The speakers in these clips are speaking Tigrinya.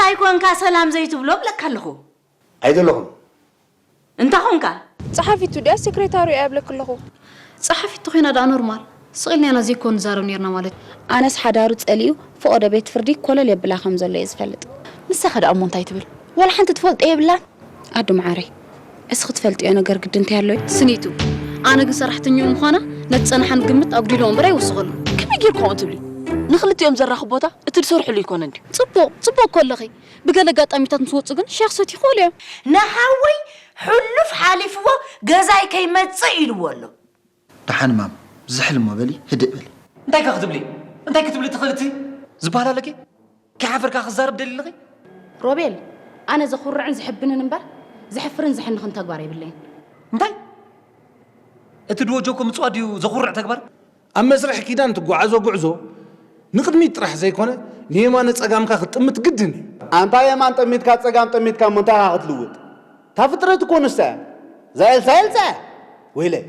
ኣይኮንካ ሰላም ዘይትብሎ እብለካ ኣለኹ። ኣይደለኹም። እንታይ ኾንካ? ጸሓፊቱ ድያ ሴክሬታሪ እያ እብለኪ ኣለኹ። ጸሓፊት ተኾይና ደኣ ኖርማል። ስቕ ኢልና ኢና ዘይኮ ንዛረብ ኔርና ማለት እዩ። ኣነስ ሓዳሩ ጸሊኡ ፈቐዶ ቤት ፍርዲ ኮለል የብላ ከም ዘሎ እየ ዝፈልጥ። ንሳኸ ደኣ እሞ እንታይ ትብል? ዋላ ሓንቲ ትፈልጦ የብላን። ኣዱ መዓረይ፣ እስኺ ትፈልጥዮ ነገር ግዲ እንታይ ኣሎ እዩ? ስኒቱ፣ ኣነ ግን ሰራሕተኛኡ ምዃና ነቲ ጸናሓ ንግምት ኣጉዲልዎ እምበር ኣይውስኸሉን። ከመይ ጌርኩ ከምኡ ትብሊ? ንኽልቲኦም ዘራኽብ ቦታ እቲ ዝሰርሕሉ ኣይኮነን ድዩ? ጽቡቕ፣ ጽቡቕ እኮ ኣለኺ። ብገለ ኣጋጣሚታት ምስ ወጹ ግን ሻሂ ክሰትዩ ይኽእሉ እዮም። ንሓወይ ሕሉፍ ሓሊፍዎ ገዛይ ከይመጽእ ኢልዎ ኣሎ። ደሓን ማም ዝሕል እሞ በሊ ህድእ በሊ። እንታይ ከ ክትብሊ እንታይ ክትብሊ ትኽእሊ እቲ ዝበሃል ኣለኪ? ከይሓፈርካ ክዛረብ ደሊ ኣለኺ? ሮቤል ኣነ ዘኹርዕን ዘሕብንን እምበር ዘሕፍርን ዘሕንኽን ተግባር የብለይን። እንታይ? እቲ ድወጆ እኮ ምፅዋ ድዩ ዘኹርዕ ተግባር? ኣብ መስርሕ ኪዳን ትጓዓዞ ጉዕዞ ንቕድሚት ጥራሕ ዘይኮነ ንየማነ ጸጋምካ ክትጥምት ግድን እዩ። ኣንታ የማን ጠሚትካ ጸጋም ጠሚትካ እሞ እንታይ ኢኻ ክትልውጥ? እታ ፍጥረት እኮ ንሳ እያ። እዛ ኤልሳ ኤልሳ እያ። ወይለይ።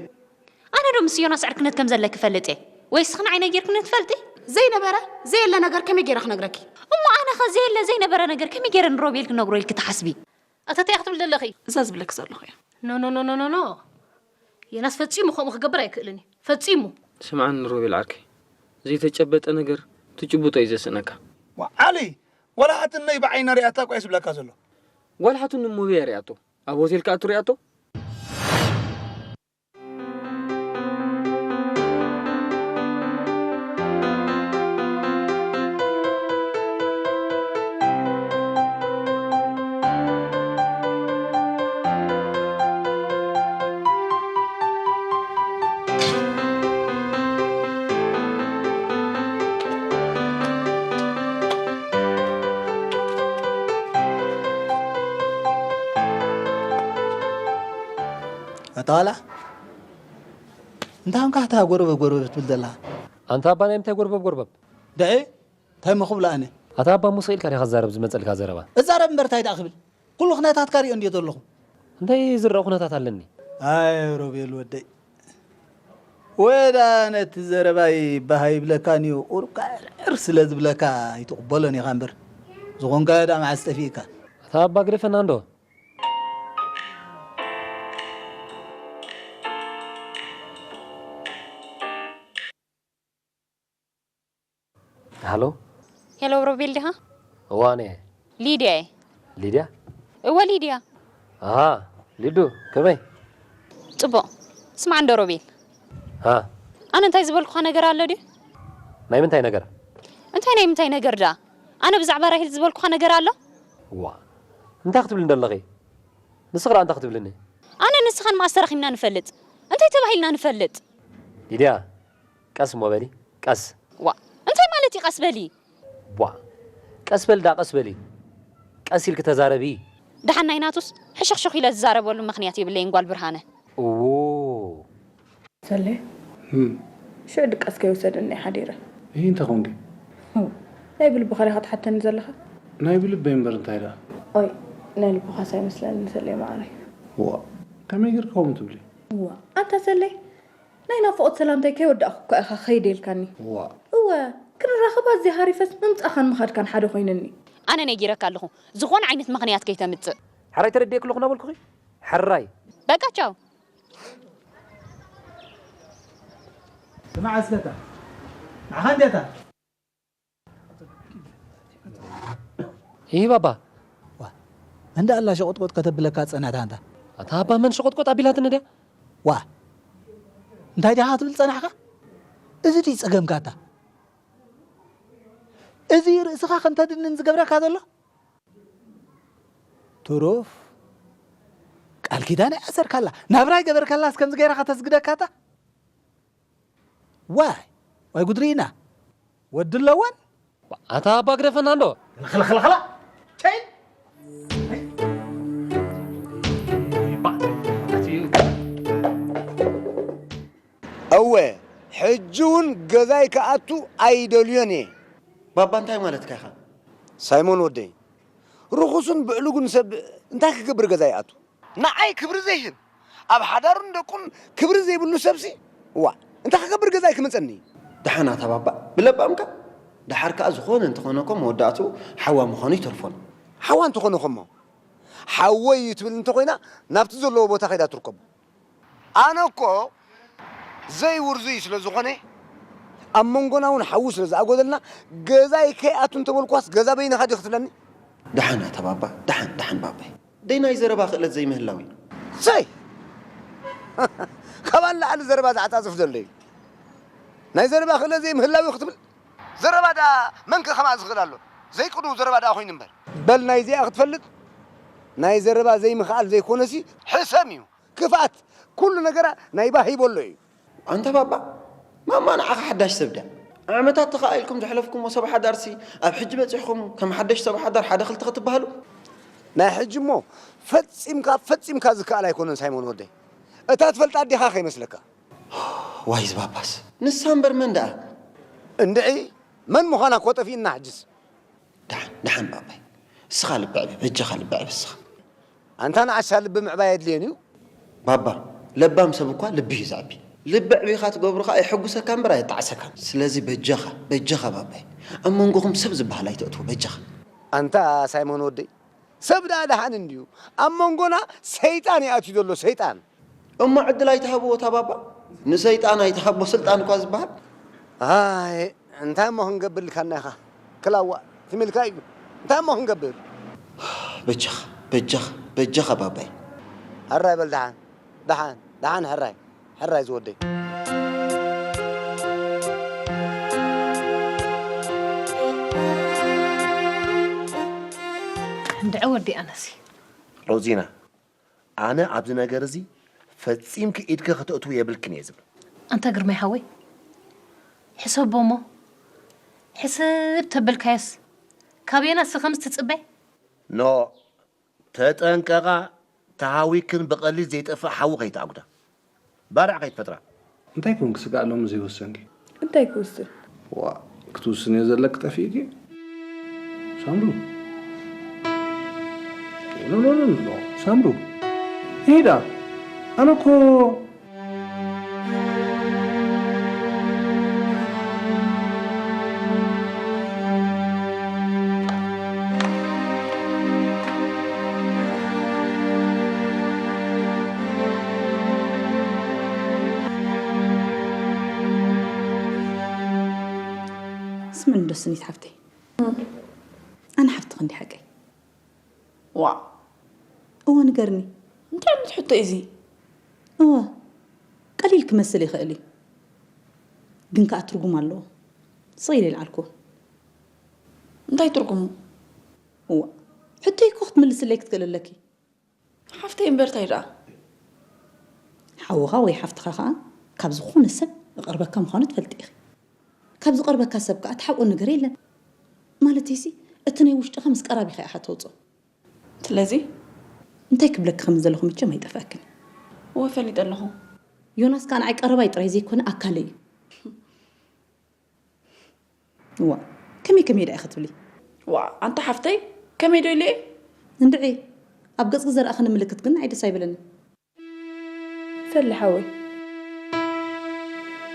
ኣነ ዶ ምስ ዮናስ ዕርክነት ከም ዘለኪ እፈልጥ እየ? ወይ እስኺ ንዓይ ነጊርክኒ ትፈልጢ? ዘይነበረ ዘየለ ነገር ከመይ ገይረ ክነግረኪ? እሞ ኣነ ኸ ዘየለ ዘይነበረ ነገር ከመይ ገይረ ንሮቤል ክነግሮ ኢልኪ ትሓስቢ? ኣታ እንታይ ክትብል ዘለኺ? እዛ ዝብለኪ ዘለኹ እየ። ኖ ኖ ኖ ኖ ኖ ኖ ዮናስ ፈጺሙ ከምኡ ክገብር ኣይክእልን እዩ። ፈጺሙ። ስምዓኒ ሮቤል ዓርከይ፣ ዘይተጨበጠ ነገር ትጭብጦ እዩ ዘስእነካ። ዓሊ ዋላ ሓትነይ ብዓይና ሪኣታ እኳ እዩ ዝብለካ ዘሎ። ጓል ሓትኑ እሞ በይ ሪኣቶ? ኣብ ሆቴል ክኣቱ ሪኣቶ? ኣታ ዋላ እንታይ ኾንካ እታ ጎረበብ ጎረበብ ትብል ዘለኻ? ኣንታ ኣባ ናይ ምንታይ ጎርበብ ጎርበብ? ደኤ እንታይ እሞ ክብሎ ኣነ? ኣታ ኣባ ሙሴ ኢልካ ዲኻ ትዛረብ ዝመጸልካ ዘረባ? እዛረብ እምበር እንታይ ደኣ ክብል? ኩሉ ኩነታትካ ሪኦ እንድየ ዘለኹ። እንታይ ዝረኣ ኩነታት ኣለኒ? ኣይ ሮቤል ወደይ ወዳ ነቲ ዘረባይ ባህ ኣይብለካን እዩ ቁሩብ ከዕርዕር ስለ ዝብለካ ኣይትቕበሎን ኢኻ እምበር ዝኾንካዮ ደኣ መዓስ ጠፊእካ። ኣታ ኣባ ግደፈና እንዶ። ሃሎ። ሄሎ ሮቤል ዲኻ? እወ ኣነ እየ። ሊድያ እየ። ሊድያ? እወ ሊድያ። ኣሃ ሊዱ ከመይ? ጽቡቕ። ስማዕ እንዶ ሮቤል። ሃ። ኣነ እንታይ ዝበልኩኻ ነገር ኣሎ ድዩ? ናይ ምንታይ ነገር? እንታይ ናይ ምንታይ ነገር ደኣ? ኣነ ብዛዕባ ራሄል ዝበልኩኻ ነገር ኣሎ? እዋ እንታይ ክትብልኒ ደለኺ? ንስኺ ደኣ እንታይ ክትብልኒ? ኣነን ንስኻን መኣስ ተራኺብና ንፈልጥ? እንታይ ተባሂልና ንፈልጥ? ሊድያ ቀስ እሞ በሊ ቀስ። ዋእ እንታይ ማለት እዩ ቀስ በሊ? ዋእ ቀስ በሊ ደኣ ቀስ በሊ ቀስ ኢልኪ ተዛረቢ። ደሓን ናይ ናቱስ ሕሹኽሹኽ ኢለ ዝዛረበሉ ምኽንያት የብለይን ጓል ብርሃነ። እዎ ሰሌ ሽዑ ድቃስ ከይወሰደኒ እየ ሓዲረ። እሂ እንታይ ኾንኪ? ናይ ብልብኻ ዲኻ ትሓተኒ ዘለኻ? ናይ ብልበይ እምበር እንታይ ደኣ? ኦይ ናይ ልብኻስ ኣይመስለንን ሰሌ መዓረይ። ዋእ ከመይ ጌርኪ ከምኡ ትብሊ? ዋእ ኣንታ ሰሌ ናይ ናፍቖት ሰላምታይ ከይወዳእኹ እኳ ኢኻ ክኸይድ ኢልካኒ። ዋእ እወ ክንራኸብ ኣዝየ ሃሪፈስ ምምጻእኻን ምኻድካን ሓደ ኮይኑኒ። ኣነ ነጊረካ ኣለኹ ዝኾነ ዓይነት ምኽንያት ከይተምጽእ። ሕራይ ተረዲኤኪ ኣለኹ እናበልኩኺ ሕራይ። በቃ ቻው። ስማዕ እስከ እታ ንዓኻ እንድያ እታ። ይህ ባባ። እንዳ ኣላ ሸቆጥቆጥ ከተብለካ ጸናሕታ ኣንታ። ኣታ ኣባ መን ሸቆጥቆጥ ኣቢላትኒ ድያ? ዋ እንታይ ዲኻ ክትብል ጸናሕካ? እዚ ድዩ ጸገምካ ኣታ? እዚ ርእስኻ ከም ተድንን ዝገብረካ ዘሎ? ትሩፍ ቃል ኪዳን ኣይ ኣሰርካላ ናብራ ኣይገበርካላስ ከምዚ ገይራ ከተስግደካ እታ ዋይ ዋይ ጉድ ርኢና ወዲ ኣለወን ኣታ ኣባ ግደፈና እንዶ ክልኽልኽልኽላ ቸይ እወ ሕጂ እውን ገዛይ ክኣቱ ኣይደልዮን እየ። ባባ እንታይ ማለትካ ኢኻ? ሳይሞን ወደይ፣ ርኹስን ብዕሉግን ሰብ እንታይ ክገብር ገዛይ ይኣቱ? ንዓይ ክብሪ ዘይህብ፣ ኣብ ሓዳሩን ደቁን ክብሪ ዘይብሉ ሰብሲ፣ እዋእ፣ እንታይ ክገብር ገዛይ ክመጸኒ? ደሓን ኣታ ባባ፣ ብለባምካ። ደሓር ከኣ ዝኾነ እንተኾነ እኮ መወዳእትኡ ሓዋ ምዃኑ ኣይተርፎን። ሓዋ እንተኾነ ኸሞ ሓወይ እዩ ትብል እንተኾይና ናብቲ ዘለዎ ቦታ ከይዳ ትርከቦ። ኣነ እኮ ዘይውርዙይ ስለ ዝኾነ ኣብ መንጎና እውን ሓዊ ስለ ዝኣጎደልና ገዛይ ከይኣቱ እንተበልኳስ ገዛ በይንኻ ድዩ ክትብለኒ? ደሓን ኣታ ባባ፣ ደሓን፣ ደሓን ባባይ። ደይ ናይ ዘረባ ክእለት ዘይምህላው እዩ። ሰይ! ካብ ንላዕሊ ዘረባ ዝዓጻጽፍ ዘሎ እዩ። ናይ ዘረባ ክእለት ዘይምህላው እዩ ክትብል? ዘረባ ደኣ መን ከ ከምኣ ዝኽእል ኣሎ? ዘይቅኑው ዘረባ ደኣ ኮይኑ እምበር። በል ናይዚኣ ክትፈልጥ ናይ ዘረባ ዘይምኽኣል ዘይኮነሲ ሕሰም እዩ። ክፍኣት ኩሉ ነገራ ናይ ባህ ይበሎ እዩ። ኣንታ ባባ፣ ማማ ንዓኻ ሓዳሽ ሰብ ድያ? ዓመታት ተኸኣኢልኩም ዘሕለፍኩሞ ሰብ ሓዳርሲ ኣብ ሕጂ በጺሕኹም ከም ሓደሽ ሰብ ሓዳር ሓደ ክልተ ክትበሃሉ? ናይ ሕጂ እሞ ፈጺምካ፣ ፈጺምካ ዝከኣል ኣይኮነን ሳይሞን ወደይ። እታ ትፈልጣ ኣዴኻ ከይመስለካ። ዋይ እዚ ባባስ። ንሳ እምበር መን ደኣ? እንድዒ መን ምዃና እኮ ጠፊእና ሕጅስ። ደሓን፣ ደሓን ባባይ። እስኻ ልቢ ዕቢ፣ በጃኻ ልቢ ዕቢ እስኻ። ኣንታ ንኣሻ ልቢ ምዕባይ ኣየድልዮን እዩ። ባባ፣ ለባም ሰብ እኳ ልቢ እዩ ዘዕቢ። ልቢ ዕቢኻ ትገብሮ ኸኣ የሐጉሰካ እምበር ኣየጣዕሰካን። ስለዚ በጃኻ፣ በጃኻ ባባይ። ኣብ መንጎኹም ሰብ ዝበሃል ኣይተእትዎ፣ በጃኻ። ኣንታ ሳይሞን ወደይ፣ ሰብ ደኣ ደሓን እንድዩ። ኣብ መንጎና ሰይጣን እዩ ኣትዩ ዘሎ፣ ሰይጣን። እሞ ዕድል ኣይትሃብዎ እታ ባባ። ንሰይጣን ኣይትሃቦ ስልጣን እኳ ዝበሃል። ኣይ፣ እንታይ እሞ ክንገብር ኢልካና ኢኻ? ክላዋእ ትም ኢልካ እዩ። እንታይ እሞ ክንገብር? በጃኻ፣ በጃኻ፣ በጃኻ ባባይ። ሕራይ በል ደሓን፣ ደሓን፣ ደሓን ሕራይ፣ ሕራይ ዝወደይ። እንድዒ ወዲ ኣነሲ። ሮዚና፣ ኣነ ኣብዚ ነገር እዚ ፈጺምኪ ኢድኪ ከተእትዊ የብልክን እየ ዝብል። ኣንታ ግርማይ ሓወይ፣ ሕሰቦ እሞ፣ ሕስብ ተበልካዮስ፣ ካበየና እስኺ ከምዚ ትጽበ? ኖ፣ ተጠንቀቓ፣ ተሃዊክን ብቐሊል ዘይጠፍእ ሓዊ ከይትኣጉዳ። ባርዕ ከይትፈጥራ። እንታይ ኮንኪ ስጋእ ሎሚ ዘይወሰንኪ? እንታይ ክውስን? ዋ፣ ክትውስንዮ ዘለኪ ጠፊእኪ? ሳምሩ። ኖ፣ ኖ፣ ኖ፣ ኖ፣ ሳምሩ። ሄዳ፣ ኣነ እኮ ስምዕኒ ዶ ስኒት ሓፍተይ? ኣነ ሓፍትኺ እንዲ ሓቀይ። ዋእ! እወ ንገርኒ። እንታይ ዓይነት ሕቶ እዩ እዚ? እወ፣ ቀሊል ክመስል ይኽእል እዩ። ግን ከኣ ትርጉም ኣለዎ። ስቕ ኢለ ኣይልዓልክዎን። እንታይ ትርጉሙ? እዋእ፣ ሕቶይ እኮ ክትምልስለይ ክትክእሊ ኣለኪ። ሓፍተይ እምበር እንታይ ደኣ? ሓውኻ ወይ ሓፍትኻ ኸኣ ካብ ዝኾነ ሰብ እቐርበካ ምዃኑ ትፈልጢ ኢኺ። ካብ ዝቐርበካ ሰብ ከኣ ትሓብኦ ነገር የለን። ማለተይሲ፣ እቲ ናይ ውሽጥኻ ምስ ቀራቢኻ ኢኻ ተውጽኦ። ስለዚ? እንታይ ክብለኪ ከም ዘለኹ መቸም ኣይጠፍኣክን። እወ፣ ፈሊጠ ኣለኹ። ዮናስ ከኣ ንዓይ ቀረባይ ጥራይ ዘይኮነ ኣካለይ እዩ። እዋ፣ ከመይ ከመይ ደኣ ኢኺ ትብሊ? ዋእ፣ ኣንታ ሓፍተይ፣ ከመይ ዶ ኢለ እየ? እንድዒ፣ ኣብ ገጽኪ ዘርኣኽኒ ምልክት ግን ንዓይ ደስ ኣይበለንን። ሰሊ ሓወይ፣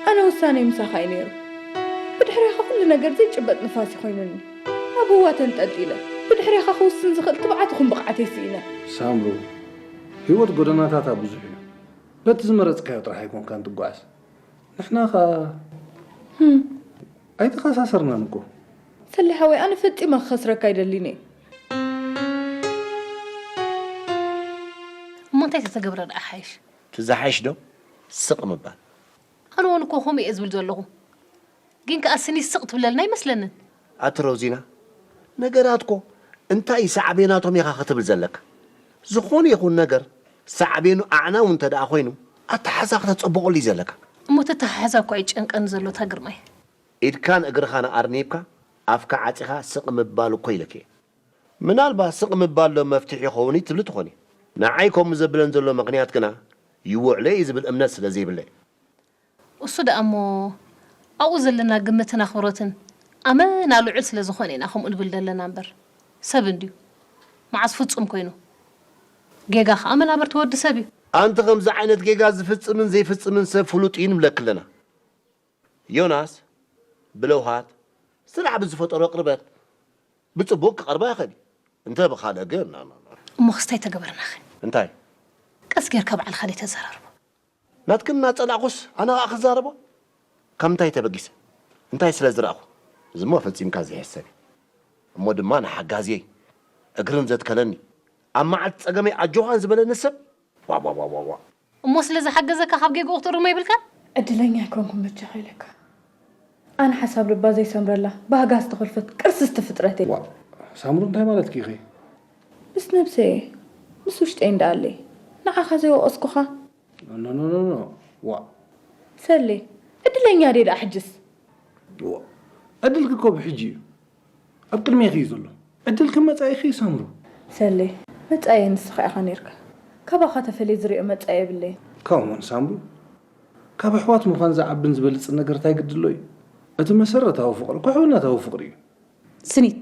ኣነ ውሳነይ ምሳኻ እዩ ነይሩ። ብድሕሬኻ ኩሉ ነገር ዘይጭበጥ ንፋስ እዩ ኮይኑኒ። ኣብ ህዋ ተንጠልጢለ። ብድሕሬኻ ክውስን ዝኽእል ትብዓት ይኹን ብቕዓተይ ስኢነ። ሳምሩ፣ ህይወት ጎደናታታ ብዙሕ እዩ። በቲ ዝመረጽካዮ ጥራሕ ኣይኮንካን ትጓዓዝ። ንሕና ኸኣ ኣይተኸሳሰርናን እኮ። ሰሊ ሓወይ፣ ኣነ ፈጺመ ክኸስረካ ኣይደልን እየ። እሞ እንታይ ተተገብረ ደኣ ሓይሽ? እቲ ዝሓይሽ ዶ ስቕ ምባል? ኣነ እውን እኮ ከምኡ እየ ዝብል ዘለኹ። ግን ከኣ ስኒ ስቕ ትብለልና ኣይመስለንን። ኣቲ ሮዚና፣ ነገራት እኮ እንታይ ሳዕቤናቶም ኢኻ ክትብል ዘለካ? ዝኾነ ይኹን ነገር ሳዕቤኑ ኣዕናዊ እንተ ደኣ ኮይኑ፣ ኣተሓሕዛ ከተጸብቐሉ እዩ ዘለካ። እሞ እቲ ኣተሓሕዛ እኮ እዩ ጨንቀኒ ዘሎ፣ ኣታ ግርማይ። ኢድካን እግርኻን ኣርኒብካ፣ ኣፍካ ዓጺኻ ስቕ ምባል እኮ ኢለኪ እየ። ምናልባት ስቕ ምባል ዶ መፍትሒ ይኸውን እዩ ትብሊ ትኾኒ። ንዓይ ከምኡ ዘብለን ዘሎ ምኽንያት ግና ይውዕሎ እዩ ዝብል እምነት ስለ ዘይብለይ። እሱ ደኣ እሞ ኣብኡ ዘለና ግምትን ኣኽብሮትን ኣመና ልዑል ስለ ዝኾነ ኢና ከምኡ ንብል ዘለና እምበር፣ ሰብ እንድዩ መዓስ ፍጹም ኮይኑ? ጌጋ ኸኣ መናብርቲ ወዲ ሰብ እዩ። ኣንቲ ከምዚ ዓይነት ጌጋ ዝፍጽምን ዘይፍጽምን ሰብ ፍሉጥ እዩ ንብለኪ ኣለና። ዮናስ ብለውሃት ስራሕ ብዝፈጠሮ ቅርበት ብጽቡቕ ክቐርባ ይኽእል እዩ። እንተ ብኻልእ ግን፣ ኖ፣ ኖ፣ ኖ። እሞ ክስታይ ተገበርናኸ? እንታይ? ቀስ ጌርካ ባዕልኻ ደይ ተዘራርቦ። ናትክን እናጸላእኩስ ኣነ ኸኣ ክዛረቦ? ካብ ምንታይ ተበጊሰ? እንታይ ስለ ዝረኣኹ? እዚ እሞ ፈጺምካ ዘይሕሰብ እዩ። እሞ ድማ ንሓጋዝየይ፣ እግርን ዘትከለኒ፣ ኣብ መዓልቲ ጸገመይ ኣጆኻን ዝበለኒ ሰብ? ዋ፣ ዋ፣ ዋ፣ ዋ፣ ዋ። እሞ ስለ ዝሓገዘካ ካብ ጌግኡ ክትእርሞ የብልካን? ዕድለኛ ኣይኮንኩን በጃኻ ኢለካ። ኣነ ሓሳብ ልባ ዘይሰምረላ፣ ባህጋ ዝተኾልፈት ቅርስስቲ ፍጥረት እየ። ዋ፣ ሳምሩ እንታይ ማለትኪ ኢኺ? ምስ ነብሰይ እየ፣ ምስ ውሽጠይ እንዳኣለይ። ንዓኻ ዘይወቐስኩኻ። ኖ፣ ኖ፣ ኖ፣ ኖ። ዋ። ሰሌ፣ ዕድለኛ ድየ ደኣ ሕጅስ? ዋ። ዕድልኪ እኮ ብሕጂ እዩ። ኣብ ቅድሜኺ እዩ ዘሎ። ዕድልኪ መጻኢኺ እዩ ሳምሩ። ሰሌ፣ መጻኢየ ንስኻ ኢኻ ኔርካ። ካባኻ ተፈልየ ዝሪኦ መጻኢ የብለይን። Come on ሳምሩ። ካብ ኣሕዋት ምዃን ዝዓብን ዝበልጽን ነገር እንታይ ግዲ ኣሎ እዩ? እቲ መሰረታዊ ፍቕሪ እኮ ሕውነታዊ ፍቕሪ እዩ። ስኒት፣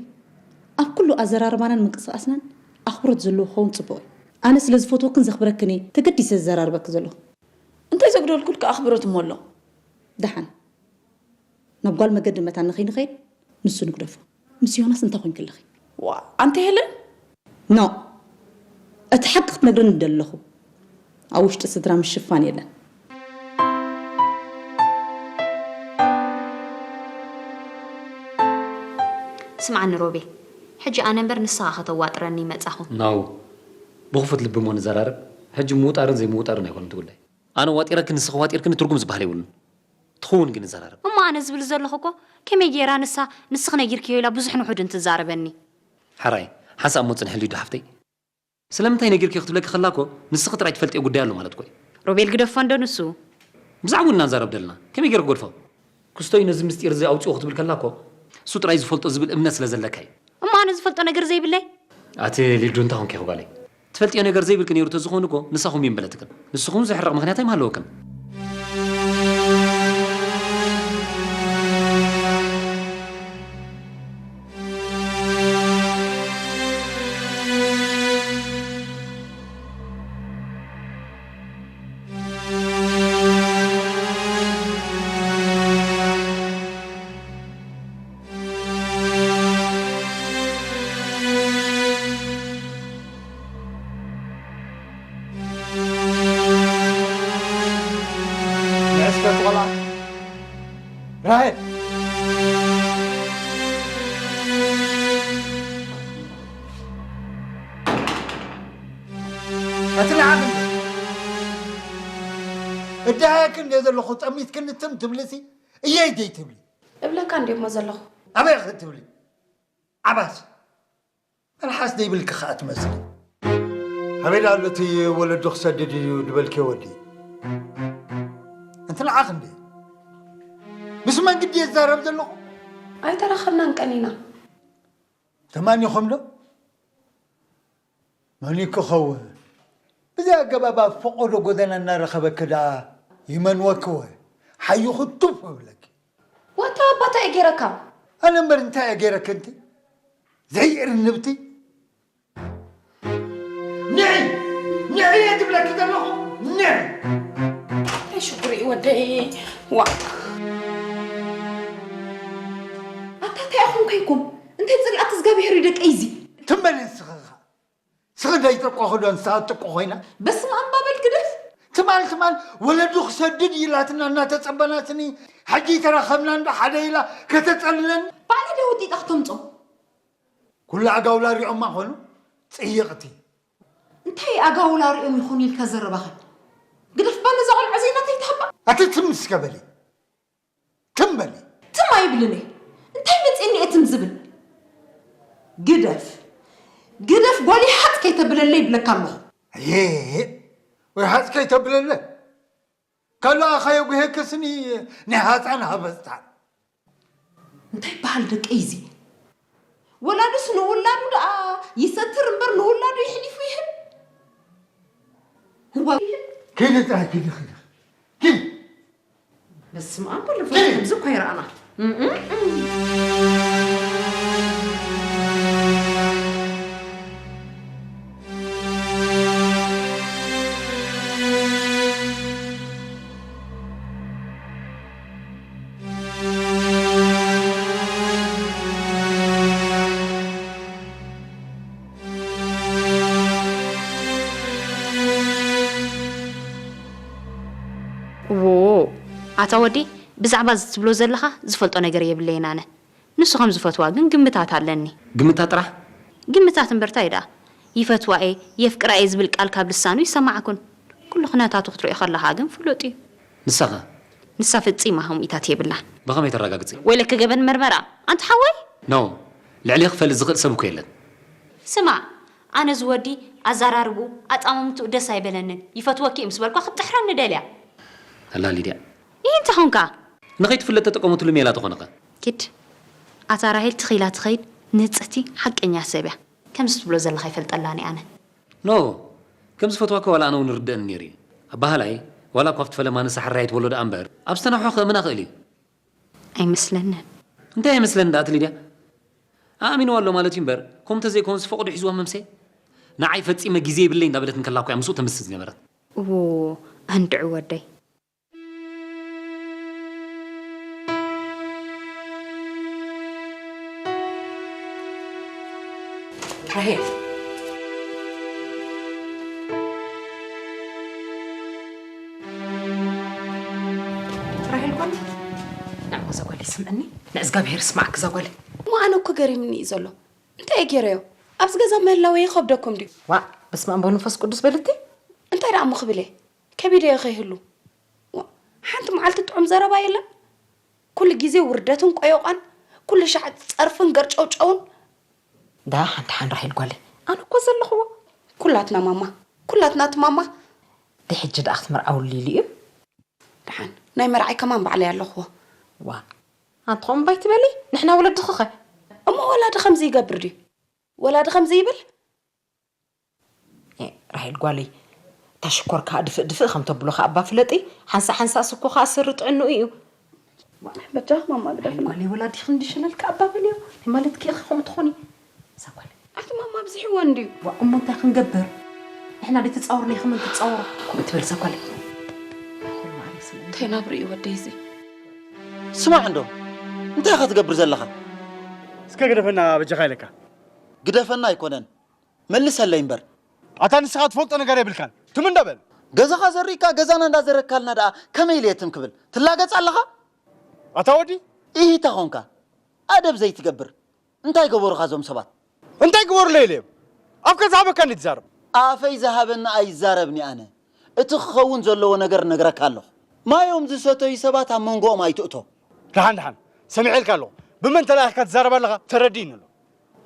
ኣብ ኩሉ ኣዘራርባናን ምንቅስቓስናን ኣኽብሮት ዘለዎ ክኸውን ጽቡቕ እዩ። ኣነ ስለ ዝፈትወክን ዘኽብረክን እየ ተገዲሰ ዝዘራርበኪ ዘለኹ። እንታይ ዘጉደልኩልኪ ኣኽብሮት እሞ ኣሎ? ደሓን፣ ናብ ጓል መገዲ መታን ንኸይንኸይድ ንሱ ንግደፎ። ምስ ዮናስ እንታይ ኮይንኪ ኣለኺ? ዋእ ኣንቲ ሄለን! No! እቲ ሓቂ ክትነግርኒ እደሊ ኣለኹ። ኣብ ውሽጢ ስድራ ምሽፋን የለን። ስምዓኒ ሮቤል፣ ሕጂ ኣነ እምበር ንስኻ ከተዋጥረኒ ይመጻኹ። No! ብኽፉት ልቢ እሞ ንዘራረብ። ሕጂ ምውጣርን ዘይምውጣርን ኣይኮነን እቲ ጉዳይ። ኣነ ዋጢረኪ ንስኺ ዋጢርክኒ ትርጉም ዝበሃል የብሉን። ትኸውን ግን ንዘራረብ። እሞ ኣነ ዝብል ዘለኹ እኮ ከመይ ገይራ ንሳ ንስኺ ነጊርክዮ ኢላ ብዙሕን ውሑድን ትዛረበኒ። ሕራይ ሓንሳእ እሞ ጽንሒ ሊዱ ሓፍተይ። ስለምንታይ ነጊርክዮ ክትብለኪ ከላ እኮ ንስኺ ጥራይ ትፈልጥዮ ጉዳይ ኣሎ ማለት እኮ እዩ። ሮቤል ግደፎ እንዶ ንሱ። ብዛዕብኡ ኢና ንዛረብ ዘለና። ከመይ ገይረ ክገድፎ? ክስቶ እዩ ነዚ ምስጢር እዚ ኣውጽኦ ክትብል ከላ እኮ እሱ ጥራይ ዝፈልጦ ዝብል እምነት ስለ ዘለካ እዩ። እሞ ኣነ ዝፈልጦ ነገር ዘይብለይ? ኣቲ ሊዱ እንታይ ኾንኪ ጓለይ? ትፈልጥዮ ነገር ዘይብልኪ ነይሩ ተዝኾን እኮ ንሳኹም እየን በለትክን። ንስኹም ዘሕርቕ ምኽንያት ኣይምሃለወክን። ንእስከት ቆልዓ ራሄል፣ እቲ ንዓኽ እዳሃየክ እንደ ዘለኹ ጠሚትክኒ ትም ትብልሲ እየይ ደይ ትብሊ? እብለካ እንድየ እሞ ዘለኹ። ኣበይ ክትብሊ? ዓባስ መልሓስ ዘይብልኪ ከኣ ትመስሊ። ኣበይ ኣሎ እቲ ወለዱ ክሰድድ እዩ ዝበልክዮ ወዲ? ኣንቲ ንዓኽ እንዴ? ምስ መን ግዲ እዛረብ ዘለኹ? ኣይተራኸብናን ቀኒና። ተማኒኹም ዶ? መን ክኸውን? ብዚ ኣገባብ ኣብ ፈቐዶ ጎደና እናረኸበኪ ደኣ ይመንወኪ ወ ሓይኹ ቱፍ እብለኪ። ዋታ ኣባታ እየ ገይረካ። ኣነ እምበር እንታይ እየ ገይረኪ እንቲ ዘይእርንብቲ። ንዒ ንዒ እየ ዝብለኪ ዘለኹ ንዒ። እንታይ ሽጉሪ እዩ ወደይ ዋ። ኣታ እንታይ ኢኹም ኮይንኩም? እንታይ ጽልኣት እግዚኣብሔር እዩ ደቀይ እዚ። ትም በሊ ንስኺ ኸኣ። ስኺ ደይጠቆኺ ዶ ንስኻ ትጥቆ ኮይና? በስመ ኣብ ባበል ግደፍ። ትማል ትማል ወለዱ ክሰድድ ኢላትና እናተጸበናትኒ ሕጂ ተራኸብና እንዶ ሓደ ኢላ ከተጸልለኒ። ባዕላ ድያ ወጢጣ ክተምጾ? ኩሉ ኣጋውላ ሪኦማ ኾኑ ጽይቕቲ። እንታይ ኣጋውላ ሪኦም ይኾኑ ኢልካ ዘረባኸ? ግደፍ ባል ነዛ ቆልዓ ዘይናተይ ትሃባ። ኣቲ ትም እስከ በሊ። ትም በሊ። ትም ኣይብልን እየ። እንታይ መጺእኒ እየ ትም ዝብል? ግደፍ። ግደፍ ጓለይ ሃጽ ከይተብለለይ ይብለካ ኣለኹ። ኣየ ወይ ሃጽ ከይተብለለ። ካልኣ ኸየጉሄክስኒ ናይ ሃጻን ሃበጽታን። እንታይ ይበሃል ደቀይ እዚ? ወላዱስ ንውላዱ ደኣ ይሰትር እምበር ንውላዱ ይሕሊፉ ይህብ? እዋ ይህብ? ኪዲ ጥራይ ኪዲ ኪዲ ኪዲ። በስመ ኣብ ወወልድ ወመንፈስ ቅዱስ እኮ ይረኣና። ኣታ ወዲ፣ ብዛዕባ እዚ ትብሎ ዘለኻ ዝፈልጦ ነገር የብለይን ኣነ። ንሱ ከም ዝፈትዋ ግን ግምታት ኣለኒ። ግምታት ጥራሕ? ግምታት እምበር ታይ ደኣ? ይፈትዋ እየ፣ የፍቅራ እየ ዝብል ቃል ካብ ልሳኑ ይሰማዕኩን። ኩሉ ኩነታቱ ክትሪኦ ከለኻ ግን ፍሉጥ እዩ። ንሳኸ? ንሳ ፈጺማ ከምኢታት የብላን። ብኸመይ ተረጋግጺ? ወይለከ ገበን መርመራ፣ ኣንታ ሓወይ? ኖ፣ ልዕሊ ክፈልጥ ዝኽእል ሰብ እኮ የለን። ስማዕ፣ ኣነ እዚ ወዲ ኣዘራርብኡ፣ ኣጻማምትኡ ደስ ኣይበለንን። ይፈትወኪ እዩ ምስ በልኳ ክትጥሕረኒ ደልያ። ኣላ ሊድያ። ይህ እንተ ኾንካ? ንኸይትፍለጥ ተጠቀመትሉ ሜላ ተኾነኸ? ኪድ፣ ኣታ ራሄል ትኺላ ትኸይድ ንጽህቲ ሓቀኛ ሰብ እያ። ከምዚ ትብሎ ዘለኻ ይፈልጠላን እየ ኣነ። ኖ፣ ከም ዝፈትዋካ ዋላ ኣነ እውን ይርደእኒ ነይሩ እዩ። ኣባህላይ፣ ዋላ እኳ ኣብቲ ፈለማ ንሳ ሕራይ ትበሎ ደኣ እምበር፣ ኣብ ዝተናሕሖ ክእምን ኣኽእል እዩ። ኣይመስለንን። እንታይ ኣይመስለንን ደኣ እቲ ሊድያ? ኣእሚንዋ ኣሎ ማለት እዩ እምበር፣ ከምኡ እንተዘይኮነስ ፈቐዶ ሒዝዋ መምሰ። ንዓይ ፈጺመ ግዜ የብለይ እንዳበለት እንከላ እኮ እያ ምስኡ ተምስጥ ዝነበረት። እዎ፣ ኣንድዑ ወደይ። ራሄል። ራሄል ጓል፣ ንዕሞ እዛ ጓል ስምዕኒ፣ ንእዝጋብሄር ስማዕክ እዛ ጓል። እሞ ኣነ እኮ ገሪምኒ እዩ ዘሎ። እንታይ እየ ገይረዮ? ኣብዚ ገዛ ምህላወይ ይኸብደኩም ድዩ? ዋእ፣ በስመ ኣብ ወመንፈስ ቅዱስ በልቲ። እንታይ ደኣ እሞ ክብል እየ? ከቢደዮ ከይህሉ። ዋ፣ ሓንቲ መዓልቲ ጥዑም ዘረባ የለን። ኩሉ ግዜ ውርደትን ቆዮቋን፣ ኩሉ ሻዕ ጸርፍን ገርጨውጨውን። ደሓን ደሓን ራሄል ጓለይ፣ ኣነ እኮ ዘለኽዎ። ኩላትና ማማ፣ ኩላትና እቲ ማማ። ድሕጂ ደኣ ክትምርዓውሉ ኢሉ እዩ። ደሓን ናይ መርዓይ ከማን ባዕለይ ኣለኽዎ። ዋ፣ ኣንቲ ኸም ባይ ትበሊ፣ ንሕና ወለድኽኸ? እሞ ወላዲ ከምዚ ይገብር ድዩ? ወላዲ ከምዚ ይብል? ኤ፣ ራሄል ጓለይ፣ እታ ሽኮር ከኣ ድፍእ ድፍእ ከም ተብሎ ከኣ እባ ፍለጢ፣ ሓንሳእ ሓንሳእ ስኮ ከኣ ስሪ ጥዕንኡ እዩ። በጃኽ ማማ ራሄል ግደፍና። ጓለይ፣ ወላዲኺ እንዲ ሸለል ከኣ እባ በልዮ። ናይ ማለት ኪኢኺ ከምኡ ትኾኒ። እዛ ጓለይ። ኣቲ ማማ ኣብዚሕዎ እንድዩ። ዋ፣ እሞ እንታይ ክንገብር? ንሕና ደይ ተጻወርና ኢኺ መን ክትጻወሮ? ከምኡ ትበል እዛ ጓለይ። እንታይ ናብሪ እዩ ወደይ እዚ? ስማዕ እንዶ፣ እንታይ ኢኻ ትገብር ዘለኻ? እስከ ግደፈና በጃኻ ኢለካ። ግደፈና ኣይኮነን፣ መልሰለይ እምበር። ኣታ ንስኻ ትፈልጦ ነገር የብልካን። ትም እንዳ በል። ገዛኻ ዘሪእካ ገዛና እንዳዘረካልና ደኣ ከመይ ኢለ እየ ትም ክብል? ትላገጽ ኣለኻ? ኣታ ወዲ። ኢሂታ ኾንካ። ኣደብ ዘይትገብር። እንታይ ገበሩኻ እዞም ሰባት? እንታይ ግበሩለይ ኢለ እዮም? ኣፍካ ዝሃበካ እንዲ ትዛረብ። ኣፈይ ዝሃበኒ ኣይዛረብን ኣነ። እቲ ክኸውን ዘለዎ ነገር እነግረካ ኣለኹ። ማዮም ዝሰተዩ ሰባት ኣብ መንጎኦም ኣይትእቶ። ደሓን ደሓን። ሰሚዐልካ ኣለኹ። ብመን ተላኢኽካ ትዛረብ ኣለኻ? ተረዲእኒ ኣሎ።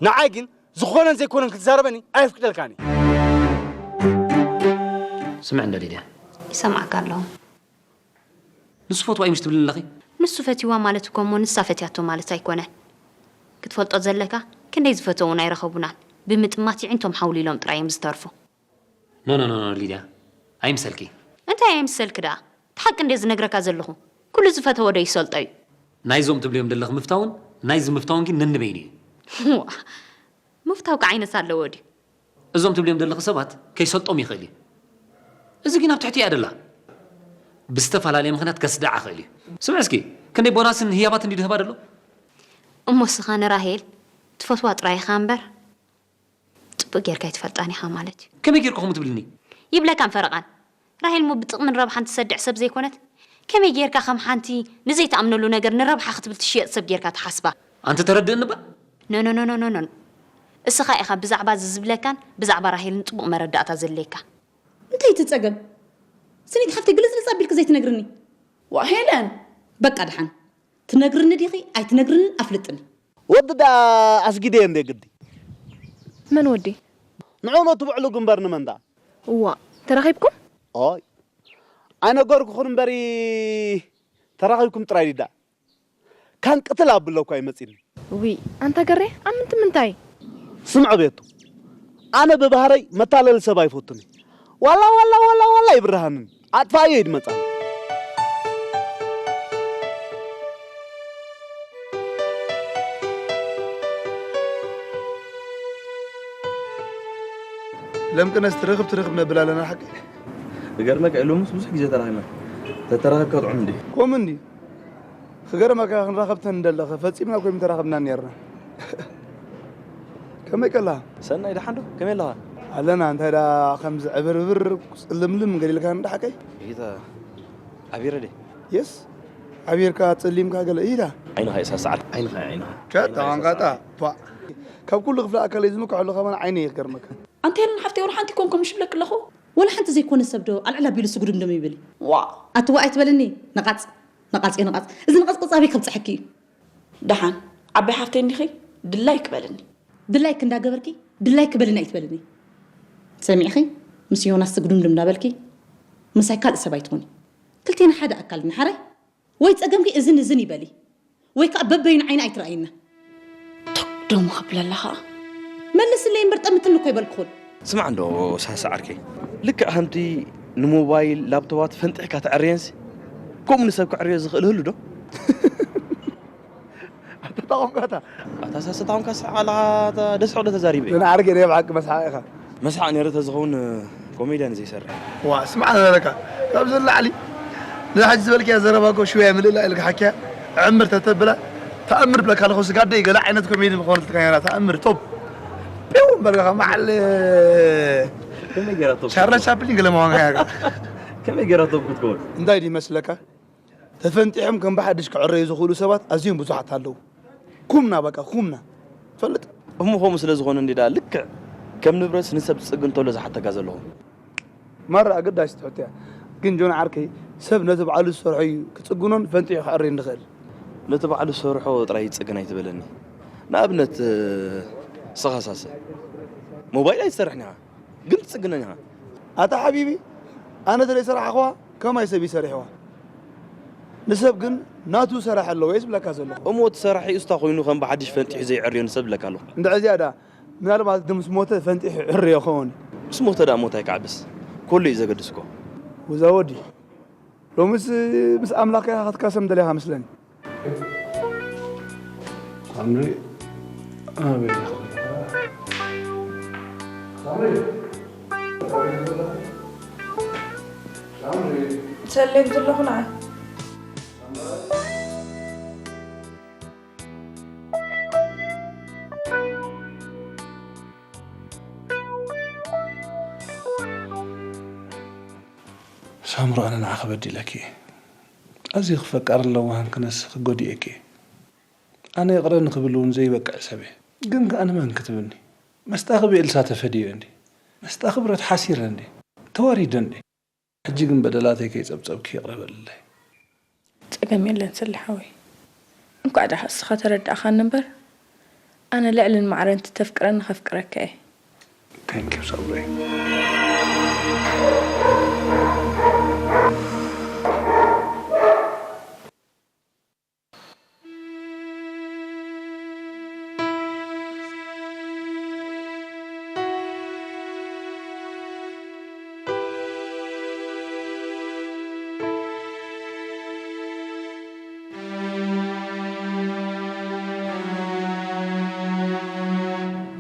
ንዓይ ግን ዝኾነን ዘይኮነን ክትዛረበኒ ኣየፍቅደልካን እየ። ስምዕ እንዶ ሊድያ። ይሰምዓካ ኣለኹ። ንሱ ፈትዋ እዩ ምሽ ትብልኒ ኣለኺ? ንሱ ፈትዋ ማለት እኮ እሞ ንሳ ፈትያቶ ማለት ኣይኮነን። ክትፈልጦ ዘለካ ክንደይ ዝፈተዉን ኣይረኸቡናን። ብምጥማት የዒንቶም ሓውሊሎም ጥራይ እዮም ዝተርፉ። ኖ፣ ኖ፣ ኖ፣ ኖ፣ ሊድያ። ኣይምሰልኪ። እንታይ ኣይምሰልኪ ደኣ? እቲ ሓቂ እንድየ ዝነግረካ ዘለኹ። ኩሉ ዝፈተወ ዶ ይሰልጦ እዩ? ናይዞም ትብልዮም ዘለኺ ምፍታውን ናይዚ ምፍታውን ግን ነንበይኑ እዩ። ዋእ፣ ምፍታው ከ ዓይነት ኣለዎ ድዩ? እዞም ትብልዮም ዘለኺ ሰባት ከይሰልጦም ይኽእል እዩ። እዚ ግን ኣብ ትሕቲ እያ ደላ። ብዝተፈላለየ ምኽንያት ከስድዓ ይኽእል እዩ። ስምዒ እስኪ፣ ክንደይ ቦናስን ህያባትን ድዩ ድህባ ደሎ? እሞ እስኻ ንራሄል ትፈትዋ ጥራይ ኢኻ እምበር፣ ጽቡቕ ጌርካ ኣይትፈልጣን ኢኻ ማለት እዩ። ከመይ ጌርኩ ከምኡ ትብልኒ? ይብለካን ፈረቓን። ራሄል እሞ ብጥቕምን ረብሓን ትሰድዕ ሰብ ዘይኮነት፣ ከመይ ጌርካ ከም ሓንቲ ንዘይትኣምነሉ ነገር ንረብሓ ክትብል ትሽየጥ ሰብ ጌርካ ትሓስባ? ኣንቲ ተረድእኒ እባ። ኖ፣ ኖ፣ ኖ፣ ኖ፣ ኖ፣ ኖ። እስኻ ኢኻ ብዛዕባ እዚ ዝብለካን ብዛዕባ ራሄልን ጽቡቕ መረዳእታ ዘድልየካ። እንታይ እቲ ጸገም? ስኒት ሓፍተይ ግልጽልጽ ኣቢልኪ ዘይትነግርኒ? ዋእ ሄለን! በቃ ደሓን። ትነግርኒ ዲኺ ኣይትነግርንን ኣፍልጥኒ። ወዲ ደኣ ኣስጊደዮ እንደ ግዲ። መን ወዲ? ንዑ ነቲ ብዕሉ ግንበር ንመን ደኣ? እዋ፣ ተራኺብኩም? ኦይ፣ ኣይነገርኩኽን እምበሪ ተራኺብኩም ጥራይ ድዳ። ካን ቅትል ኣብለኳ ይመጺኒ። ዊ፣ ኣንታ ገሬ፣ ኣብ ምንቲ ምንታይ? ስምዖ ቤቱ፣ ኣነ ብባህረይ መታለሊ ሰብ ኣይፈቱን። ዋላ፣ ዋላ፣ ዋላ፣ ዋላ ይብርሃንን። ኣጥፋእዮ ይድመጻን። ለምቅነስ ትርኽብ ትርኽብ ነብል ኣለና ሓቂ። ክገርመካ ኢሎምስ ብዙሕ ግዜ ተራኺብና። ተተራኺብካ ጥዑም እንዲ። ኮም እንዲ። ክገርመካ ክንራኸብ ተንደለኸ ፈጺምና እኮ ኣይምተራኸብናን ኔርና። ከመይ ቀላ? ሰናይ ደሓን ዶ? ከመይ ኣለኻ? ኣለና፣ እንታይ ደኣ ከምዚ ዕብርብር ጽልምልም ገሊልካ እንዳ ሓቀይ? ጌታ ኣቢረ ደ? የስ። ሓቢርካ ጸሊምካ ገለ ኢዳ። ዓይንኻ ይሳሳዓል። ዓይንኻ፣ ዓይንኻ። ከታ ዓይንኻ ዋንጋጣ፣ ይሳሳዓል። ፓ። ካብ ኩሉ ክፍለ ኣካለይ ዝምክሐሉ ከማን ዓይነይ ይገርመካ። ኣንተ ሄለን ሓፍተይ፣ ወላ ሓንቲ ኮንኩም ሽብለክ ኣለኹ። ወላ ሓንቲ ዘይኮነ ሰብ ዶ ኣልዕል ኣቢሉ ስጉድምድም ይብል? ዋ። ኣቲ ዋ ኣይትበልኒ። ነቓጽ፣ ነቓጽ እየ፣ ነቓጽ። እዚ ነቓጽ ቀጻቢ ከብጽሐኪ እዩ። ደሓን፣ ዓባይ ሓፍተይ እንዲኺ፣ ድላይክ በልኒ። ድላይክ እንዳገበርኪ፣ ድላይክ በልኒ ኣይትበልኒ። ሰሚዕኺ? ምስ ዮናስ ስጉድምድም እንዳበልኪ፣ ምሳይ ካልእ ሰብ ኣይትኾኒ። ክልቴና ሓደ ኣካል ኢና፣ ሓራይ? ወይ ጸገምኪ እዝን እዝን ይበሊ፣ ወይ ከኣ በበይኑ ዓይኒ ኣይትረኣይና። ቶክ ደሞ ክብለላ ከኣ። መልስለይ እምበር ጠምትኒ እኮ ይበልኩኹን። ስማዕ እንዶ ሳሳ ዓርከይ፣ ልክዕ ከምቲ ንሞባይል ላፕቶባት ፈንጢሕካ ተዐርየንሲ፣ ከምኡ ንሰብ ከዕርዮ ዝኽእል ህሉ ዶ? ኣታ ተጠቐምካታ። ኣታ ሳሳ ተጠቐምካ ስሓቕ ኣለኻ፣ ኣታ ደስ ሕቕ ዶ ተዛሪበ? ንዓርከይ ናይ ብሓቂ መስሓቕ ኢኻ። መስሓቕ ነይሩ ተዝኸውን፣ ኮሜድያን ዘይሰርሕ። ዋ፣ ስማዕ ዝበለካ፣ ካብዚ ንላዕሊ፣ ነዛ ሕጂ ዝበልክያ ዘረባ እኮ ሽውያ ምልእላ ኢልካ ሓኪያ፣ ዕምር ተተብላ፣ ተኣምር ብለካ ኣለኹ፣ ስጋደይ ገለ ዓይነት ኮሜዲ ምኾነትልካ ነይራ፣ ተኣምር፣ ቶፕ። ፒው በልካ፣ መዓል፣ ከመይ ገይራ ቶፕ ቻርሊ ክትከውን? ቻፕሊን ገለ ምዃንካ ኢኻ። ከመይ ገይራ ቶፕ ክትከውን? እንታይ ድዩ መስለካ? ተፈንጢሖም ከም ብሓድሽ ክዕረዩ ዝኽእሉ ሰባት ኣዝዮም ብዙሓት ኣለዉ። ኩምና በቃ፣ ኩምና። ትፈልጥ? እሞ ከምኡ ስለ ዝኾነ እንዲ ደኣ ልክዕ ከም ንብረት ንሰብ ዝጽግን እንተሎ ዝሓተካ ዘለኹ። ማራ ኣገዳሲት ሕቶ እያ። ግን ጆን ዓርከይ፣ ሰብ ነቲ ባዕሉ ዝሰርሖ እዩ ክጽግኖን ፈንጢሑ ክዕርዮን ዝኽእል። ነቲ ባዕሉ ዝሰርሖ ጥራይ ይጽግን ኣይትበለኒ። ንኣብነት፣ ስኻ ሳሰ፣ ሞባይል ኣይትሰርሕን ኢኻ፣ ግን ትጽግነን ኢኻ። ኣታ ሓቢቢ፣ ኣነ ተለይ ሰራሕኽዋ፣ ከማይ ሰብ ይሰርሕዋ። ንሰብ ግን ናቱ ሰራሕ ኣለዎ እየ ዝብለካ ዘለኹ። እሞ እቲ ሰራሒኡስ እንታይ ኮይኑ ከም ብሓድሽ ፈንጢሑ ዘይዕርዮ ንሰብ ዝብለካ ኣለኹ። እንድዒ እዚኣ ደኣ፣ ምናልባት እቲ ምስ ሞተ ፈንጢሑ ይዕርዮ ክኸውን። ምስ ሞተ ደኣ ሞት ኣይክዓብስ። ኩሉ እዩ ዘገድስ እኮ። ወዛ ወዲ፣ ሎምስ ምስ ኣምላኽ ኢኻ ክትካሰም ደሊኻ መስለኒ። ሳምሪ፣ ኣበይ ኢኻ ዘለኻ? ሳምሪ፣ ኣበይ ኢኻ ዘለኻ? ሳምሪ። ሰሌም ዘለኹ ንዓ። ሳምሪ፣ ኣነ ንዓኺ በዲለኪ እየ። ኣዝየ ክፈቃርን ለዋህን ክነስኺ ጎዲኤኪ እየ። ኣነ ይቕረ ንኽብል እውን ዘይበቅዕ ሰብ እየ። ግን ከኣ ንመን ክትብኒ? መስጣኺ ብኤልሳ ተፈድየ እንዲ። መስጣኺ ብረት ሓሲረ እንዲ። ተዋሪደ እንዲ። ሕጂ ግን በደላተይ ከይጸብጸብኪ ይቕረ በልለይ። ጸገም የለን ሰሌ ሓወይ። እንኳዕ ደኣ እስኻ ተረዳእኻኒ እምበር፣ ኣነ ልዕልን ማዕረን ተፍቅረኒ ከፍቅረካ እየ። Thank you ሳምሪ።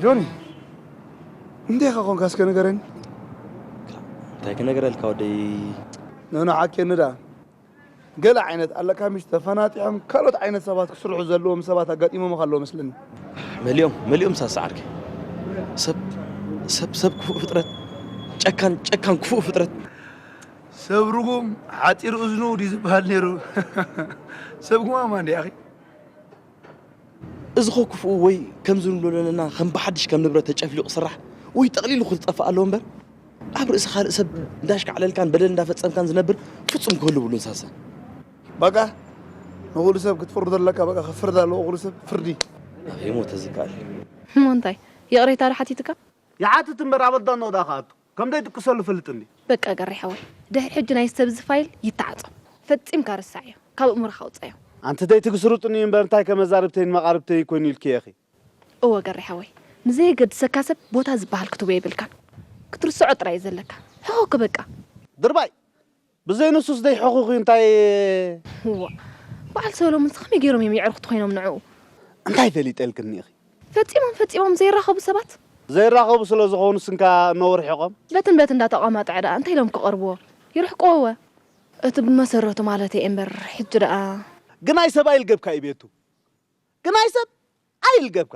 ጆኒ፣ እንዴኻ ኾንካ እስከ ንገረኒ። እንታይ ክነግረልካ ወደይ? ኖኖ፣ ሓኬኒ ደኣ። ገለ ዓይነት ኣለካ ምሽ ተፈናጢሖም ካልኦት ዓይነት ሰባት ክስርሑ ዘለዎም ሰባት ኣጋጢሞምኻ ኣለዉ መስለኒ። መሊኦም፣ መሊኦም ሳሳ ዓርከይ። ሰብ፣ ሰብ፣ ሰብ ክፉእ ፍጥረት፣ ጨካን፣ ጨካን ክፉእ ፍጥረት። ሰብ ርጉም ሓጺር እዝኑ ድዩ ዝበሃል ነይሩ? ሰብ ጉማማ እንዲ ኣኺ። እዚ ኸ ክፉእ ወይ ከምዚ ንብሎ ዘለና ከም ብሓድሽ ከም ንብረት ተጨፍሊቑ ክስራሕ ወይ ጠቕሊሉ ክጠፍእ ኣለዎ እምበር፣ ኣብ ርእሲ ካልእ ሰብ እንዳሽካዕለልካን በደል እንዳፈጸምካን ዝነብር ፍጹም ክህሉ የብሉን ሳሳ። በቃ፣ ንኹሉ ሰብ ክትፍርዶ ኣለካ፣ በቃ፣ ክፍርድ ኣለዎ ኩሉ ሰብ፣ ፍርዲ። ኣበይ ሞተ ዝከኣል? እሞ እንታይ? ይቕሬታ ዶ ሓቲትካ? ይሓትት እምበር ኣብ ኣዳኖ ደኣ ክኣቱ። ከም ዘይድቅሰሉ ፈልጥ እንዲ። በቃ ገሬ ሓወይ፣ ድሕሪ ሕጂ ናይ ሰብ እዚ ፋይል ይተዓጾ። ፈጺምካ ርሳዕዮ፣ ካብ ኣእምሮኻ ኣውጻዮ። ኣንቲ ደይ ትግስሩጥኒ እምበር እንታይ ከመዛርብተይን መቓርብተይ ኮይኑ ኢልኪ ኢኺ? እወ ገሬ ሓወይ፣ ንዘየገድሰካ ሰብ ቦታ ዝበሃል ክትቦ የብልካን። ክትርስዖ ጥራይ እዩ ዘለካ። ሕኾክ በቃ። ድርባይ! ብዘይ ንሱስ ደይ ሕኹኺ እንታይ? እዋ፣ በዓል ሰሎሞንስ ከመይ ገይሮም እዮም የዕርኽቲ ኮይኖም ንዕኡ? እንታይ ፈሊጠልክኒ ኢኺ? ፈጺሞም ፈጺሞም ዘይራኸቡ ሰባት? ዘይራኸቡ ስለ ዝኾኑ ስንካ ነውርሒቖም? በትን በት እንዳተቋማጥዐ ደኣ እንታይ ኢሎም ክቐርብዎ? ይርሕቅዎ እወ። እቲ ብመሰረቱ ማለተይ እየ እምበር ሕጂ ደኣ። ግናይ ሰብ ኣይልገብካ እዩ ቤቱ። ግናይ ሰብ ኣይልገብካ።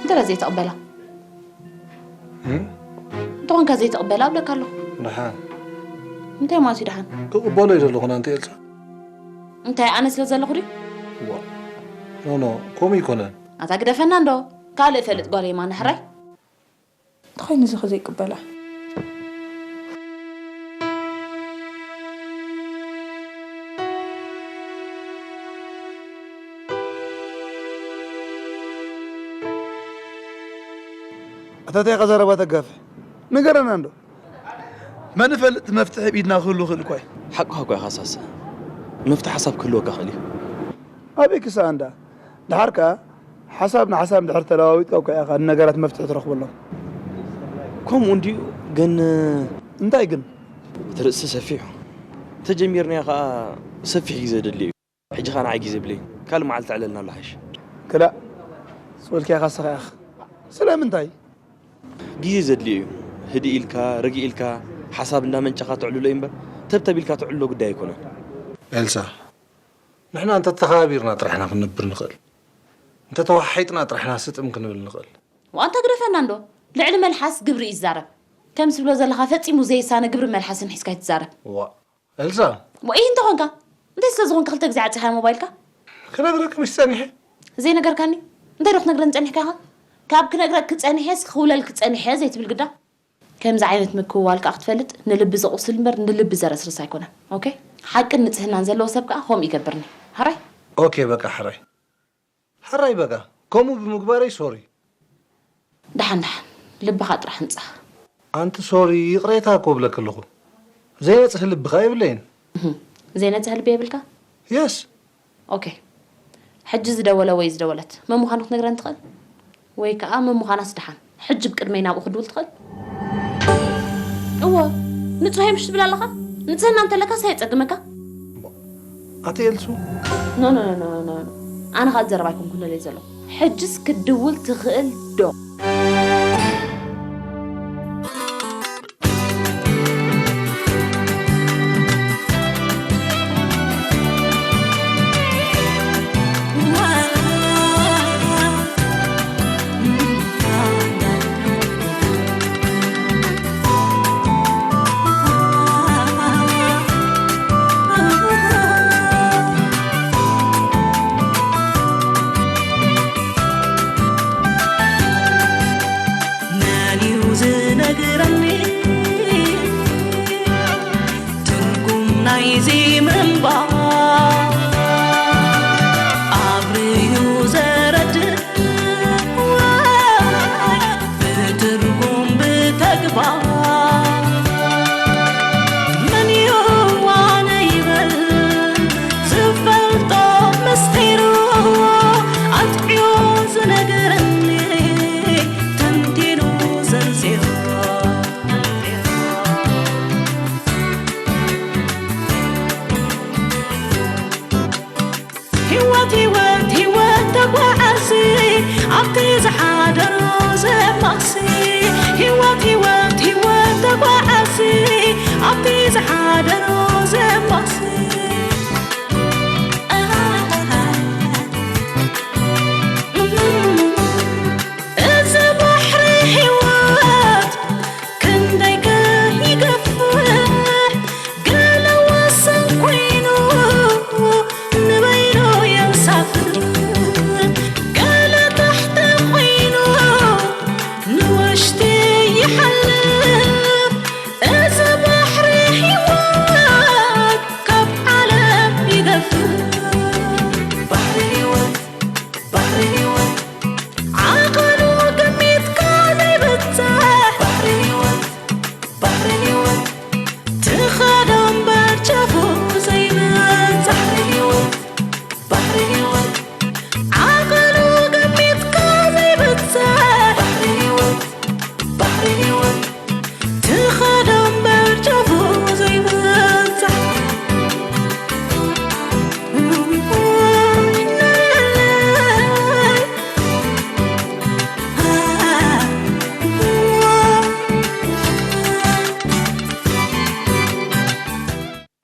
እንተ ዘይተቕበላ? እም? እንተኾንካ ዘይተቕበላ እብለካ ኣለኹ። ደሓን። እንታይ ማለት እዩ ደሓን? ክቕበሎ እዩ ዘለኹ፣ ኣንቲ ኤልሳ። እንታይ፣ ኣነ ስለ ዘለኹ ድዩ? ዋ። ኖ፣ ኖ፣ ከምኡ ኣይኮነን። ኣታ ግደፈና እንዶ። ካልእ እፈልጥ ጓል የማነ ሕራይ። እንተኾይኑ እዚ ኸ ዘይቅበላ? ኣታ እንታይ ኢኻ ዘረባ ተጋፍሕ? ንገረና እንዶ። መን ይፈልጥ፣ መፍትሒ ኣብ ኢድና ክህሉ ይኽእል እኳ እዩ። ሓቅኻ እኮ ኢኻ ሳሰ። መፍትሒ ሓሳብ ክህልወካ ይኽእል እዩ። ኣበይ ክስኣን ደኣ? ደሓር ከኣ ሓሳብ ንሓሳብ እንድሕር ተለዋዊጥካ እኳ ኢኻ ንነገራት መፍትሒ ትረኽበሎም። ከምኡ እንድዩ፣ ግን እንታይ ግን? እቲ ርእሲ ሰፊሕ እዩ። ተጀሚርናዮ ከኣ ሰፊሕ ግዜ ዘድልዮ እዩ። ሕጂ ኸኣ ንዓይ ግዜ የብለይን። ካልእ መዓልቲ ተዕለልና ኣሎ ሓይሽ። ክላእ፣ ስቕ ኢልካ ኢኻ ስኻ ኢኻ። ስለምንታይ? ግዜ ዘድልዮ እዩ። ህድእ ኢልካ፣ ርግእ ኢልካ፣ ሓሳብ እንዳመንጨኻ ተዕልሎ እዩ እምበር፣ ተብተብ ኢልካ ተዕልሎ ጉዳይ ኣይኮነን። ኤልሳ፣ ንሕና እንተተኸባቢርና ጥራሕ ኢና ክንነብር ንኽእል። እንተተወሓሒጥና ጥራሕ ኢና ስጥም ክንብል ንኽእል። ዋንታ ግደፈና እንዶ፣ ልዕሊ መልሓስ ግብሪ እዩ ዝዛረብ። ከም ዝብሎ ዘለኻ ፈጺሙ ዘይሳነ ግብሪ መልሓስን ሒዝካ ኣይትዛረብ። ዋ፣ ኤልሳ። ወኢ እንተኾንካ፣ እንታይ ስለ ዝኾንካ ክልተ ግዜ ዓጺኻ ሞባይልካ? ክነግረኪ ምሽ ጸኒሐ። ዘይነገርካኒ? እንታይ ዶ ክነግረኒ ጸኒሕካ ኢኻ? ካብ ክነግረኪ ጸኒሐስ ክውለልኪ ጸኒሐ ዘይትብል ግዳ? ከምዚ ዓይነት ምክውዋል ከኣ ክትፈልጥ፣ ንልቢ ዘቑስል እምበር ንልቢ ዘረስርስ ኣይኮነን። ኦኬ? ሓቅን ንጽህናን ዘለዎ ሰብ ከኣ ከምኡ ይገብርኒ። ሕራይ? ኦኬ፣ በቃ ሕራይ። ሕራይ በቃ። ከምኡ ብምግባረይ ሶሪ። ደሓን ደሓን። ልብኻ ጥራሕ ምጻእ። ኣንቲ ሶሪ፣ ይቕሬታ እኮ እብለኪ ኣለኹ። ዘይነጽህ ልቢ ከኣ የብለይን። እህ፣ ዘይነጽህ ልቢ የብልካ? የስ። ኦኬ። ሕጂ ዝደወለ ወይ ዝደወለት መን ምዃኑ ክትነግረኒ ትኽእል? ወይ ከኣ መን ምዃናስ ደሓን ሕጂ ብቅድመይ ናብኡ ክትድውል ትኽእል? እወ፣ ንጹህ እየ ምሽ ትብል ኣለኻ? ንጽህና እንተለካስ ኣየጸግመካ? ኣቲ ኤልሱ። ኖ፣ ኖ፣ ኖ፣ ኖ፣ ኖ፣ ኖ። ኣነ ኸኣ ዝዘረባ ኣይኮንኩን ለለይ ዘለኹ። ሕጅስ ክትድውል ትኽእል ዶ? መን እዩ ዝነግረኒ ትርጉም ናይዚ ምንባር? ኣብርዩ ዘረድእ ወይ ብትርጉም ብተግባር? መን እዩ ዋነ ይበል ዝፈልጦ ምስጢሩ ኣጥዕዮ ዝነግረኒ ተንቲኑ ዘንዚሩ? ህይወት፣ ህይወት፣ ህይወት ተጓዓዚ ኣብቲ ዝሓደሮ ዘማሲ። ህይወት፣ ህይወት፣ ህይወት ተጓዓዚ ኣብቲ ዝሓደሮ